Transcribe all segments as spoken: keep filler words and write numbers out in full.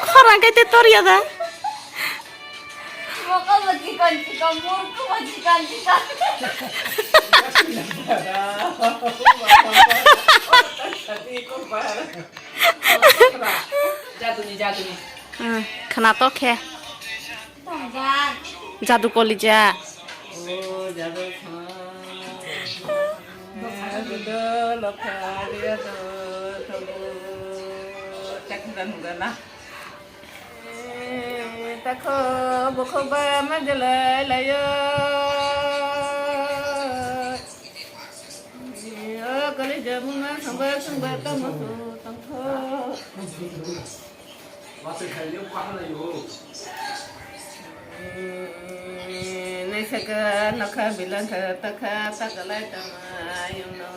Khorang khe te tor ya da. Mokol bo chikon chikon, murkhu bo chikon chikon. Jaduni, jaduni. Hmm, khna to khe. Jadu kolija. O, jadu kha. Jadu lokha, jadu tobu. Chakra nugana. Takho bokho ba majalai layo. O kali jabu ma sangba sangba tamo su tangkho. Naisaka nokha bilang kha takha takalai tama yungno.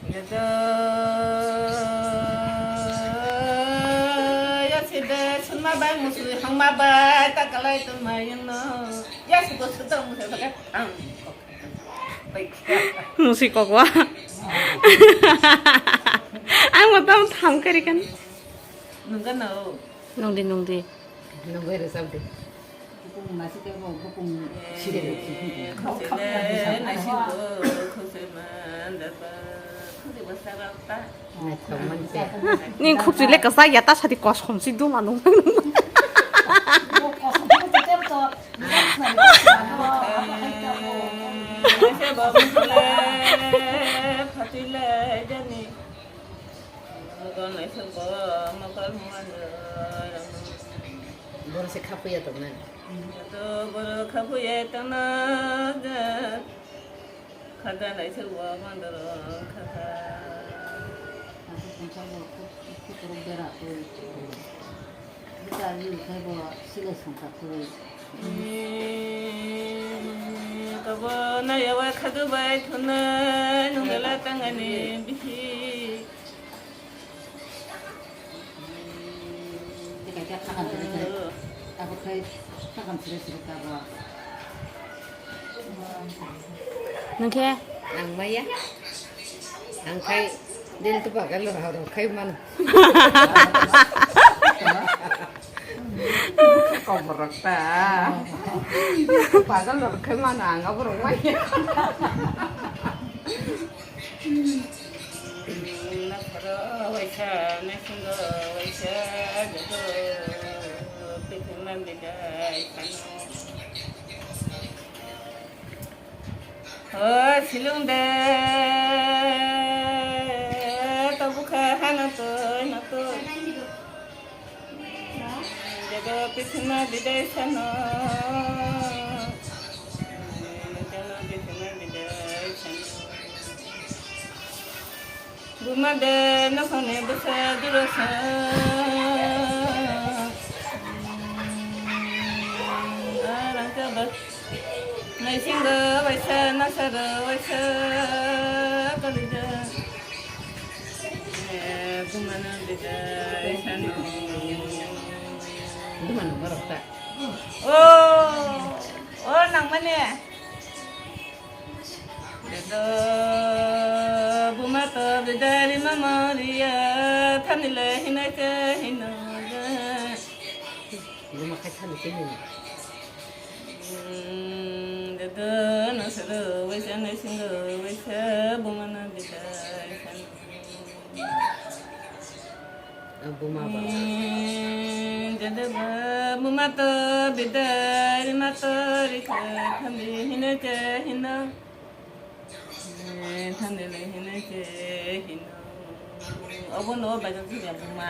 Yado yasida sunma bai musui hangma bai takalai tama yungno. Yasibo sudo musui bakat ang. Musi kokwa. Ang mo tam tham kari kan. Nungga nao. Nungdi, nungdi. Nungga resap di. Bukung nasi ke bo, bukung sire. Ning khuk chile kasa ya ta sadi kos khom si duma nung. Borok se khapuya tongnai. Borok khapuya tongna. Khada naisik bo mandoro khakha. Aswk tongsa bo khuturuk bera twi. Bwsa ni khai bo silai songkha twi. Tobo naiyawa khadu bai thunai nungela tangani bihi. Tei kaisa khakam siri siri. Abo khai khakam siri siri tabok. Nungkhe? Ang maya. Ang khai din tu bagal lo haro khai man. Kok borok ta. Bagal lo khai man ang borok maya. Nakhoro waisa, naisingo waisa, joto pithima bidai sano. O silung de, tabukha hano twi, no twi. Joto pithima bidai sano. Joto pithima bidai sano. Buma de nokhoni bwsa jora sa. Arang ka bas. Naisingo waisa, nasaro waisa, kalida. Bumano bidai sano. Bumano borok ta. O, o nangmani. Dedo buma to bidari mama riya, thanile hinai te hino de. Buma khai thani te hino. Dedo nasaro waisa, naisingo waisa, bumano bidai sano. Buma ba. Dede ba, buma to bidai, rima to rikha, thambi hine che hino. Thambi le hine che hino. Obo no bai to ya buma.